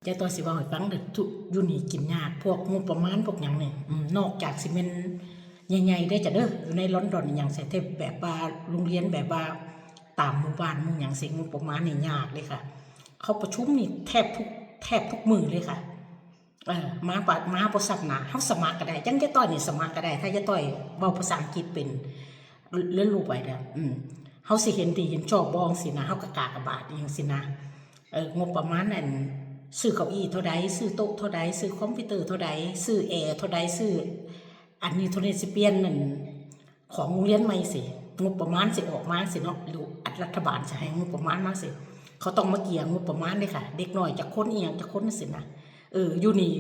ຈະຕໍ່ຊິເວົ້າໃຫ້ຟັງເດີ ທຸ ຢູ່ນີ້ກິນຍາກ ພວກງົບປະມານພວກຫຍັງນີ້ ອືມ ນອກຈາກຊິແມ່ນໃຫຍ່ໆເດີຈະເດີ ຢູ່ໃນລອນດອນອີ່ຫຍັງ ແຕ່ແບບວ່າໂຮງຮຽນແບບວ່າຕາມໝູ່ບ້ານໝູ່ຫຍັງຊີ້ ງົບປະມານນີ້ຍາກເດ້ຄ່ະ. ເຂົາປະຊຸມນີ້ແທບທຸກ ແທບທຸກມື້ເລີຍຄ່ະ. ເອີ ມາປະ ມາບໍ່ຊັບໜ້າ ເຮົາສະໝັກກໍໄດ້ ຈັ່ງຍາຍຕ້ອຍນີ້ສະໝັກກໍໄດ້ ຖ້າຍາຍຕ້ອຍເວົ້າພາສາອັງກິດເປັນ ແລ້ວ ແລ້ວຮູ້ໄວ້ເດີ ອືມ ເຮົາຊິເຫັນດີເຫັນຊອບບໍ່ ຈັ່ງຊີ້ນະ ເຮົາກໍກາກະບາດອີ່ຫຍັງຊີ້ນະ. ເອີ ງົບປະມານ ອັນ ຊື້ເກົ້າອີ້ເທົ່າໃດ ຊື້ໂຕະເທົ່າໃດ ຊື້ຄອມພິວເຕີເທົ່າໃດ ຊື້ແອເທົ່າໃດ ຊື້ອັນນີ້ເທົ່ານີ້ ຊິປ່ຽນ ອັນ ຂອງໂຮງຮຽນໃໝ່ຊີ້ ງົບປະມານຊິອອກມາຊີ້ເນາະ ຫຼື ອັດ ລັດຖະບານຊິໃຫ້ງົບປະມານມາຊີ້ ເຂົາຕ້ອງມາເກ່ຍງົບປະມານເດ້ຄ່ະ ເດັກນ້ອຍຈັກຄົນ ອີ່ຫຍັງຈັກຄົນຊີ້ນະ. ເອີ ຢູ່ນີ້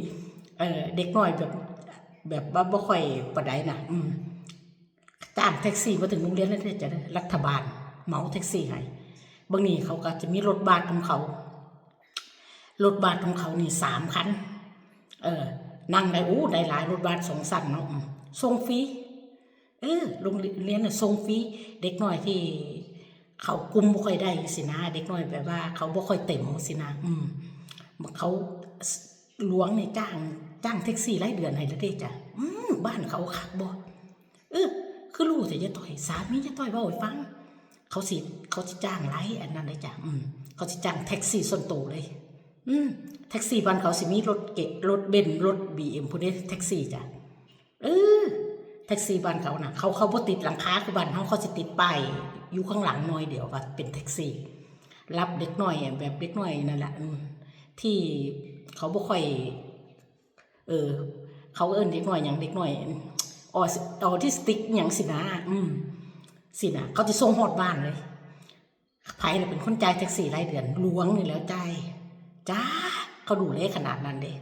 ເອີ ເດັກນ້ອຍແບບ ແບບວ່າບໍ່ຄ່ອຍປານໃດນະ ອືມ ຈ້າງແທັກຊີມາເຖິງໂຮງຮຽນເລີຍເດີ ລັດຖະບານເໝົາແທັກຊີໃຫ້. ບາງນີ້ເຂົາກໍຈະມີລົດບັສຂອງເຂົາ ລົດບັສຂອງເຂົານີ້ສາມຄັນ ເອີ ນັ່ງໄດ້ ໂອ້ ໄດ້ຫຼາຍ ລົດບັສສອງຊັ້ນເນາະ ອືມ ສົ່ງຟຣີ ເອີ ໂຮງຮຽນນະສົ່ງຟຣີ ເດັກນ້ອຍທີ່ເຂົາກຸ່ມບໍ່ຄ່ອຍໄດ້ຊີ້ນະ ເດັກນ້ອຍແບບວ່າເຂົາບໍ່ຄ່ອຍເຕັມຊີ້ນະ ອືມ ເຂົາ ຫຼວງນີ້ຈ້າງ ຈ້າງແທັກຊີລາຍເດືອນໃຫ້ແລ້ວເດ້ຈ້ະ ອືມ ບ້ານເຂົາຄັກບໍ່ ເອີ ຄືຮູ້ແທ້ຍາຍຕ້ອຍ ສາມີຍາຍຕ້ອຍເວົ້າໃຫ້ຟັງ ເຂົາຊິ ເຂົາຊິຈ້າງຫຼາຍອັນນັ້ນເດ້ຈ້ະ ອືມ ເຂົາຊິຈ້າງແທັກຊີສ່ວນໂຕເລີຍ ອືມ ແທັກຊີບ້ານເຂົາຊິມີລົດເກ ລົດເບັນ ລົດບີເອັມພຸ້ນເດ້ ແທັກຊີຈ້ະ ເອີ ແທັກຊີບ້ານເຂົານະ ເຂົາ ເຂົາບໍ່ຕິດຫຼັງຄາຄືບ້ານເຮົາ ເຂົາຊິຕິດປ້າຍຢູ່ຂ້າງຫຼັງໜ້ອຍດຽວວ່າເປັນແທັກຊີ ຮັບເດັກນ້ອຍ ແບບເດັກນ້ອຍນັ້ນລະ ອືມ ທີ່ເຂົາບໍ່ຄ່ອຍ ເອີ ເຂົາເອີ້ນເດັກນ້ອຍຫຍັງ ເດັກນ້ອຍອໍ ອໍທິສຕິກຫຍັງຊີ້ນະ ອືມ ຊີ້ນະ ເຂົາຊິສົ່ງຮອດບ້ານເລີຍ. ໃຜລະເປັນຄົນຈ່າຍແທັກຊີລາຍເດືອນ? ຫຼວງນີ້ແຫຼ້ວຈ່າຍ ຈ້າ ເຂົາດູແລຂະໜາດນັ້ນເດ້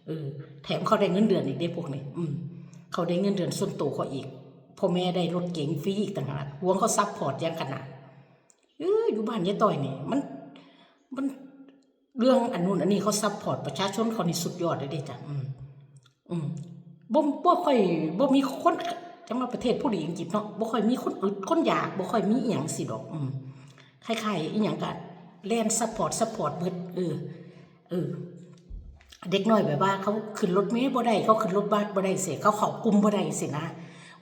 ເອີ ແຖມເຂົາໄດ້ເງິນເດືອນອີກເດ້ພວກນີ້ ອືມ ເຂົາໄດ້ເງິນເດືອນສ່ວນໂຕເຂົາອີກ ພໍ່ແມ່ໄດ້ລົດເກັງຟຣີອີກຕ່າງຫາກ ຫຼວງເຂົາຊັບພອດຢ່າງຂະໜາດ ເອີ ຢູ່ບ້ານຍາຍຕ້ອຍນີ້ ມັນ ມັນ ເລື່ອງອັນນັ້ນອັນນີ້ ເຂົາຊັບພອດປະຊາຊົນເຂົານີ້ສຸດຍອດເລີຍເດ້ຈ້ະ ອືມ ອືມ ບໍ່ ບໍ່ຄ່ອຍ ບໍ່ມີຄົນ ຈັ່ງວ່າປະເທດຜູ້ດີອັງກິດເນາະ ບໍ່ຄ່ອຍມີຄົນອຶດຄົນຢາກ ບໍ່ຄ່ອຍມີອີ່ຫຍັງຊີ້ດອກ ອືມ ຄ້າຍໆອີ່ຫຍັງກະແລ່ນຊັບພອດ ຊັບພອດເບິດ ເອີ ເອີ ເດັກນ້ອຍແບບວ່າເຂົາຂຶ້ນລົດເມບໍ່ໄດ້ ເຂົາຂຶ້ນລົດບັສບໍ່ໄດ້ຊີ້ ເຂົາເຂົ້າກຸ່ມບໍ່ໄດ້ຊີ້ນະ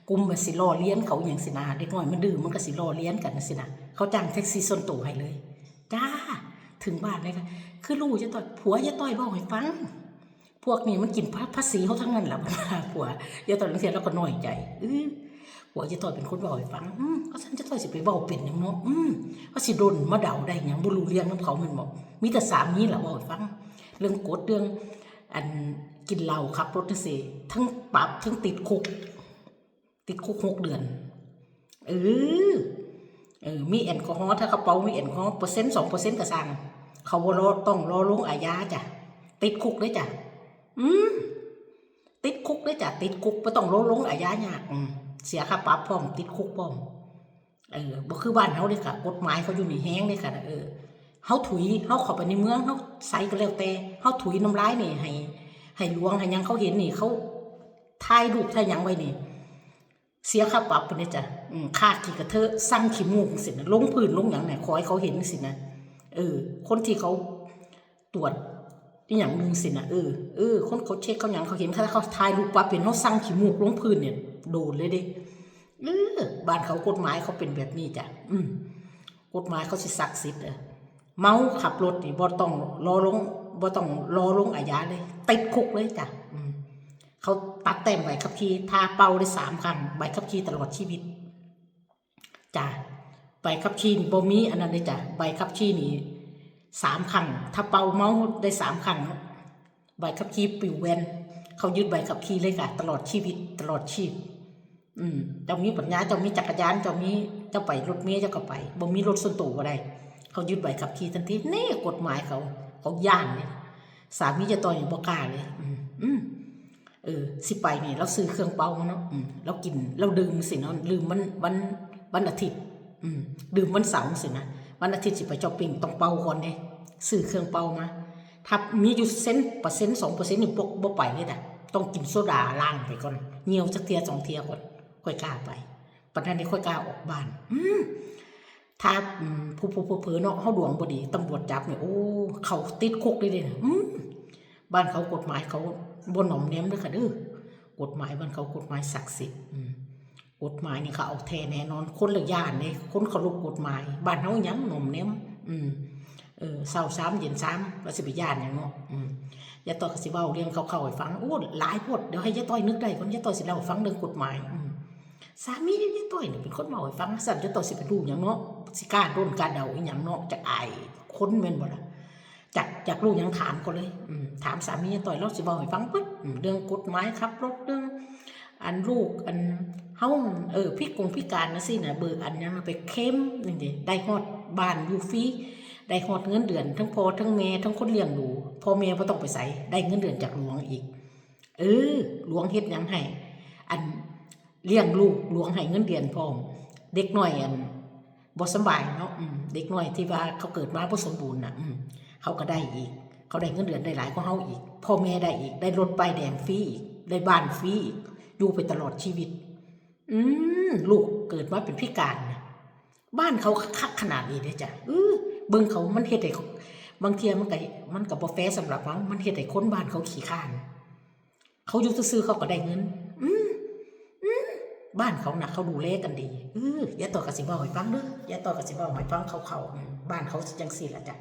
ກຸ່ມມັນຊິລໍ້ລຽນເຂົາອີ່ຫຍັງຊີ້ນະ ເດັກນ້ອຍມັນດື້ ມັນກໍຊິລໍ້ລຽນກັນຊີ້ນະ ເຂົາຈ້າງແທັກຊີສ່ວນໂຕໃຫ້ເລີຍ ຈ້າ ເຖິງບ້ານເລີຍ ຄືຮູ້ຍາຍຕ້ອຍ ຜົວຍາຍຕ້ອຍເວົ້າໃຫ້ຟັງ ພວກນີ້ມັນກິນພາ ພາສີເຮົາທັງນັ້ນລະ ຜົວຍາຍຕ້ອຍ ລາງເທື່ອລາວກໍນ້ອຍໃຈ ອື ຜົວຍາຍຕ້ອຍເປັນຄົນເວົ້າໃຫ້ຟັງ ອື ຄັນຊັ້ນຍາຍຕ້ອຍຊິໄປເວົ້າເປັນຫຍັງເນາະ ອື ວ່າຊິດົນມາເດົາໄດ້ຫຍັງ ບໍ່ຮູ້ເລື່ອງນຳເຂົາແມ່ນບໍ່ ມີແຕ່ສາມີລະເວົ້າໃຫ້ຟັງ ເລື່ອງກົດ ເລື່ອງ ອັນ ກິນເຫຼົ້າຂັບລົດຈັ່ງຊີ້ ທັງປັບ ທັງຕິດຄຸກ ຕິດຄຸກຫົກເດືອນ ເອີ ເອີ ມີແອນກໍຮໍ ຖ້າກະເປົາມີແອນກໍຮໍ ເປີເຊັນ ສອງເປີເຊັນກະຊ່າງ ເຂົາບໍ່ລໍ ຕ້ອງລໍລົງອາຍາຈ້ະ ຕິດຄຸກເດ້ຈ້ະ ອືມ ຕິດຄຸກເດ້ຈ້ະ ຕິດຄຸກ ບໍ່ຕ້ອງລໍລົງອາຍາຍາກ ອືມ ເສຍຄ່າປັບພ້ອມ ຕິດຄຸກພ້ອມ ເອີ ບໍ່ຄືບ້ານເຮົາເດ້ກະ ກົດໝາຍເຂົາຢູ່ນີ້ແຮງເດ້ກະ ເອີ ເຮົາຖຸຍ ເຮົາເຂົ້າໄປໃນເມືອງ ເຮົາໃສກໍແລ້ວແຕ່ ເຮົາຖຸຍນ້ຳລາຍນີ້ໃຫ້ ໃຫ້ຫຼວງໃຫ້ຫຍັງເຂົາເຫັນນີ້ ເຂົາຖ່າຍຮູບຖ່າຍຫຍັງໄວ້ນີ້ ເສຍຄ່າປັບພຸ້ນເດ້ຈ້ະ ອືມ ຄາກຂີ້ກະເທີະ ຊັງຂີ້ມູກຈັ່ງຊີ້ນະ ລົງພື້ນລົງຫຍັງນະ ຂໍໃຫ້ເຂົາເຫັນຈັ່ງຊີ້ນະ ເອີ ຄົນທີ່ເຂົາຕວດອີ່ຫຍັງຢູ່ຈັ່ງຊີ້ນະ ເອີ ເອີ ຄົນເຂົາເຊັກເຂົາຫຍັງເຂົາເຫັນ ຄັນເຂົາຖ່າຍຮູບປັບເຫັນເຮົາຊັງຂີ້ມູກລົງພື້ນນີ້ ໂດນເລີຍເດ້ ເອີ ບ້ານເຂົາກົດໝາຍເຂົາເປັນແບບນີ້ຈ້ະ ອືມ ກົດໝາຍເຂົາຊິສັກສິດ ເອີ ເມົາຂັບລົດນີ້ບໍ່ຕ້ອງລໍລົງ ບໍ່ຕ້ອງລໍລົງອາຍາເລີຍ ຕິດຄຸກເລີຍຈ້ະ ອືມ ເຂົາຕັດແຕ້ມໃບຂັບຂີ່ ຖ້າເປົ່າໄດ້ສາມຄັ້ງ ໃບຂັບຂີ່ຕະຫຼອດຊີວິດ ຈ້າ ໃບຂັບຂີ່ນີ້ບໍ່ມີອັນນັ້ນເດ້ຈ້າ ໃບຂັບຂີ່ນີ້ສາມຄັ້ງ ຖ້າເປົ່າເມົາໄດ້ສາມຄັ້ງ ໃບຂັບຂີ່ປິວແວ່ນ ເຂົາຍຶດໃບຂັບຂີ່ເລີຍກະ ຕະຫຼອດຊີວິດ ຕະຫຼອດຊີບ ອືມ ເຈົ້າມີປັນຍາ ເຈົ້າມີຈັກກະຍານ ເຈົ້າມີ ເຈົ້າໄປລົດເມ ເຈົ້າກໍໄປ ບໍ່ມີລົດສ່ວນໂຕບໍ່ໄດ້ ເຂົາຍຶດໃບຂັບຂີ່ທັນທີ ນີ້ກົດໝາຍເຂົາ ເຂົາຢ້ານເດ້ ສາມີຈະຕ່ອຍບໍ່ກ້າເລີຍ ອືມ ອືມ ເອີ ຊິໄປນີ້ ລາວຊື້ເຄື່ອງເປົ່າມາເນາະ ອືມ ລາວກິນ ລາວດື່ມຊີ້ເນາະ ດື່ມວັນ ວັນ ວັນອາທິດ ອືມ ດື່ມວັນເສົາຊີ້ນະ ວັນອາທິດຊິໄປຊັອບປິງ ຕ້ອງເປົ່າກ່ອນເດ້ ຊື້ເຄື່ອງເປົ່າມາ ຖ້າມີຢູ່ເຊັນ ເປີເຊັນ ສອງເປີເຊັນນີ້ ບໍ່ ບໍ່ໄປເລີຍນະ ຕ້ອງກິນໂຊດາລ້າງໄປກ່ອນ ຍ່ຽວຈັກເທື່ອສອງເທື່ອກ່ອນ ຄ່ອຍກ້າໄປ ປານນັ້ນເດ້ ຄ່ອຍກ້າອອກບ້ານ ອືມ ຖ້າ ອືມ ຜູ້ໆເຜີໆເນາະ ເຮົາດວງບໍ່ດີ ຕຳຫຼວດຈັບນີ້ ໂອ້ ເຂົາຕິດຄຸກເລີຍເດ້ ອືມ ບ້ານເຂົາກົດໝາຍເຂົາບໍ່ໜອມແນມເດີຄ່ະເດີ. ກົດໝາຍບ້ານເຂົາກົດໝາຍສັກສິດ. ອືມ ກົດໝາຍນີ້ເຂົາເອົາແທ້ແນ່ນອນ. ຄົນລະຢ້ານເດ້ ຄົນເຄົາລົບກົດໝາຍ. ບ້ານເຮົາຫຍັງໜອມແນມ. ອືມ ເອີ ເຊົ້າສາມເຢັນສາມ ວ່າຊິໄປຢ້ານຫຍັງເນາະ. ອືມ ຍາຍຕ້ອຍກໍຊິເວົ້າເລື່ອງເກົ່າໆໃຫ້ຟັງ. ໂອ້ ຫຼາຍໂພດ. ດຽວໃຫ້ຍາຍຕ້ອຍນຶກໄດ້ກ່ອນ ຍາຍຕ້ອຍຊິເລົ່າໃຫ້ຟັງເລື່ອງກົດໝາຍ. ອືມ ສາມີຍາຍຕ້ອຍນີ້ເປັນຄົນເວົ້າໃຫ້ຟັງ. ຊັ້ນຍາຍຕ້ອຍຊິໄປຮູ້ຫຍັງເນາະ ຊິກ້າດົນກ້າເດົາອີ່ຫຍັງເນາະ. ຈັກອາຍຄົນແມ່ນບໍ່ລະ? ຢາກ ຢາກຮູ້ຫຍັງຖາມເຂົາເລີຍ. ອືມ ຖາມສາມີຍາຍຕ້ອຍ ລາວຊິເວົ້າໃຫ້ຟັງເບິດ. ອືມ ເລື່ອງກົດໝາຍຂັບລົດ ເລື່ອງອັນລູກ ອັນເຮົາ ເອີ ພິກົງພິການຈັ່ງຊີ້ນະ ເບີກອັນຫຍັງໄປເຄມ ນີ້ເດ ໄດ້ຮອດບ້ານຢູ່ຟຣີ ໄດ້ຮອດເງິນເດືອນ ທັງພໍ່ທັງແມ່ ທັງຄົນລ້ຽງດູ. ພໍ່ແມ່ບໍ່ຕ້ອງໄປໃສ ໄດ້ເງິນເດືອນຈາກຫຼວງອີກ. ເອີ ຫຼວງເຮັດຫຍັງໃຫ້ ອັນ ລ້ຽງລູກ ຫຼວງໃຫ້ເງິນເດືອນພ້ອມ. ເດັກນ້ອຍ ອັນ ບໍ່ສຳບາຍເນາະ. ອືມ ເດັກນ້ອຍທີ່ວ່າເຂົາເກີດມາບໍ່ສົມບູນນະ ອືມ ເຂົາກໍໄດ້ອີກ. ເຂົາໄດ້ເງິນເດືອນໄດ້ຫຼາຍກວ່າເຮົາອີກ. ພໍ່ແມ່ໄດ້ອີກ ໄດ້ລົດປ້າຍແດງຟຣີອີກ ໄດ້ບ້ານຟຣີອີກ ຢູ່ໄປຕະຫຼອດຊີວິດ. ອືມ ລູກເກີດມາເປັນພິການນະ ບ້ານເຂົາຄັກຂະໜາດນີ້ເດ້ຈ້ະ. ເອີ ເບິ່ງເຂົາ ມັນເຮັດໃຫ້ ບາງເທື່ອມັນກໍ ມັນກໍບໍ່ແຟສຳລັບເຮົາ. ມັນເຮັດໃຫ້ຄົນບ້ານເຂົາຂີ້ຄ້ານ. ເຂົາຢູ່ຊື່ໆ ເຂົາກໍໄດ້ເງິນ. ອືມ ອືມ ບ້ານເຂົານະ ເຂົາດູແລກັນດີ. ເອີ ຍາຍຕ້ອຍກໍຊິເວົ້າໃຫ້ຟັງເດີ ຍາຍຕ້ອຍກໍຊິເວົ້າໃຫ້ຟັງຄ່າວໆ. ອືມ ບ້ານເຂົາຊິຈັ່ງຊີ້ລະຈ້ະ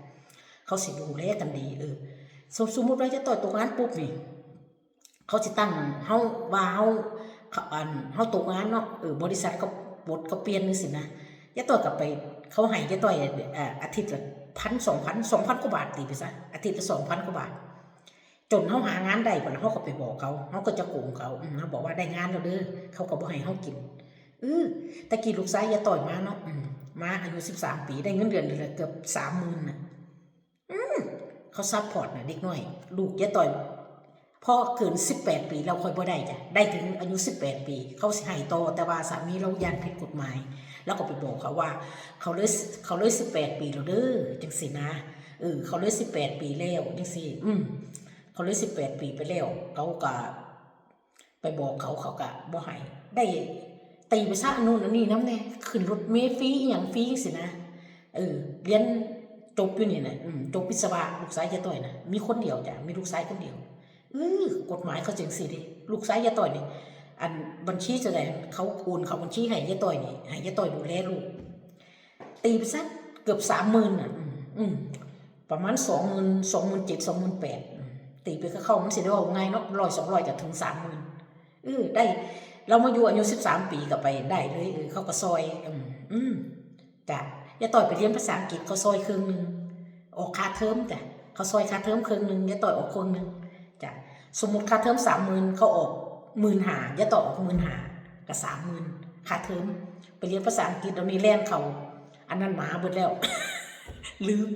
ເຂົາຊິດູແລກັນດີ. ເອີ ສົມ ສົມມຸດວ່າຍາຍຕ້ອຍຕົກງານປຸບນີ້ ເຂົາຊິຕັ້ງເຮົາວ່າເຮົາ ອັນ ເຮົາຕົກງານເນາະ. ເອີ ບໍລິສັດເຂົາປົດເຂົາປ່ຽນຈັ່ງຊີ້ນະ ຍາຍຕ້ອຍກໍໄປ ເຂົາໃຫ້ຍາຍຕ້ອຍ ເອີ ອາທິດລະພັນ ສອງພັນ ສອງພັນກວ່າບາດ ຕີໄປຊະ ອາທິດລະສອງພັນກວ່າບາດ. ຈົນເຮົາຫາງານໄດ້ພຸ້ນລະ ເຮົາກໍໄປບອກເຂົາ ເຮົາກໍຈະໂກງເຂົາ. ອືມ ເຮົາບອກວ່າໄດ້ງານແລ້ວເດີ ເຂົາກໍບໍ່ໃຫ້ເຮົາກິນ. ອື ແຕ່ກີ້ລູກຊາຍຍາຍຕ້ອຍມາເນາະ ອືມ ມາອາຍຸສິບສາມປີ ໄດ້ເງິນເດືອນເດືອນລະເກືອບສາມໝື່ນນະ. ອືມ ເຂົາຊັບພອດນະເດັກນ້ອຍ. ລູກຍາຍຕ້ອຍ ພໍເກີນສິບແປດປີແລ້ວ ຂ້ອຍບໍ່ໄດ້ຈ້ະ ໄດ້ເຖິງອາຍຸສິບແປດປີ ເຂົາຊິໃຫ້ຕໍ່. ແຕ່ວ່າສາມີລາວຢ້ານຜິດກົດໝາຍ ລາວກໍໄປບອກເຂົາວ່າ ເຂົາເລີຍ ເຂົາເລີຍສິບແປດປີແລ້ວເດີ ຈັ່ງຊີ້ນະ. ເອີ ເຂົາເລີຍສິບແປດປີແລ້ວ ຈັ່ງຊີ້. ອືມ ເຂົາເລີຍສິບແປດປີໄປແລ້ວ ເຂົາກໍໄປບອກເຂົາ ເຂົາກໍບໍ່ໃຫ້. ໄດ້ຕີໄປຊະ ອັນນັ້ນອັນນີ້ນຳແດ່ ຂຶ້ນລົດເມຟຣີອີ່ຫຍັງຟຣີຈັ່ງຊີ້ນະ. ເອີ ຮຽນຈົບຢູ່ນີ້ນະ ອືມ ຈົບວິສະວະ ລູກຊາຍຍາຍຕ້ອຍນະ ມີຄົນດຽວຈ້ະ ມີລູກຊາຍຄົນດຽວ. ອື ກົດໝາຍເຂົາຈັ່ງຊີ້ເດ້ ລູກຊາຍຍາຍຕ້ອຍນີ້. ອັນບັນຊີຈະໄດ້ ເຂົາໂອນເຂົ້າບັນຊີໃຫ້ຍາຍຕ້ອຍນີ້ ໃຫ້ຍາຍຕ້ອຍດູແລລູກ. ຕີໄປຊະເກືອບສາມໝື່ນນະ. ອືມ ປະມານສອງໝື່ນ ສອງໝື່ນເຈັດ ສອງໝື່ນແປດ. ອືມ ຕີໄປຄ່າວໆ ມັນຊິໄດ້ເວົ້າງ່າຍເນາະ ຮ້ອຍສອງຮ້ອຍກໍເຖິງສາມໝື່ນ. ເອີ ໄດ້ ລາວມາຢູ່ອາຍຸສິບສາມປີກໍໄປໄດ້ເລີຍ. ເອີ ເຂົາກໍຊ່ອຍ. ອືມ ອືມ ຈ້ະ ຍາຍຕ້ອຍໄປຮຽນພາສາອັງກິດ ເຂົາຊ່ອຍເຄິ່ງໜຶ່ງ ອອກຄ່າເທີມ. ຈ້ະ ເຂົາຊ່ອຍຄ່າເທີມເຄິ່ງໜຶ່ງ ຍາຍຕ້ອຍອອກເຄິ່ງໜຶ່ງ. ຈ້ະ ສົມມຸດຄ່າເທີມສາມໝື່ນ ເຂົາອອກໝື່ນຫ້າ ຍາຍຕ້ອຍອອກໝື່ນຫ້າ ກໍສາມໝື່ນຄ່າເທີມ. ໄປຮຽນພາສາອັງກິດ ດຽວນີ້ແລ່ນເຂົ້າອັນນັ້ນມາເບິດແລ້ວ ລືມ.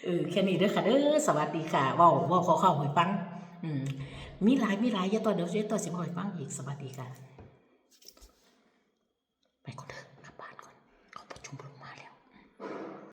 ເອີ ແຄ່ນີ້ເດີຄ່ະເດີ ສະຫວັດດີຄ່ະ. ເວົ້າ ເວົ້າຄ່າວໆໃຫ້ຟັງ. ອືມ ມີຫຼາຍ ມີຫຼາຍ ຍາຍຕ້ອຍ ດຽວຍາຍຕ້ອຍຊິເວົ້າໃຫ້ຟັງອີກ. ສະຫວັດດີຄ່ະ.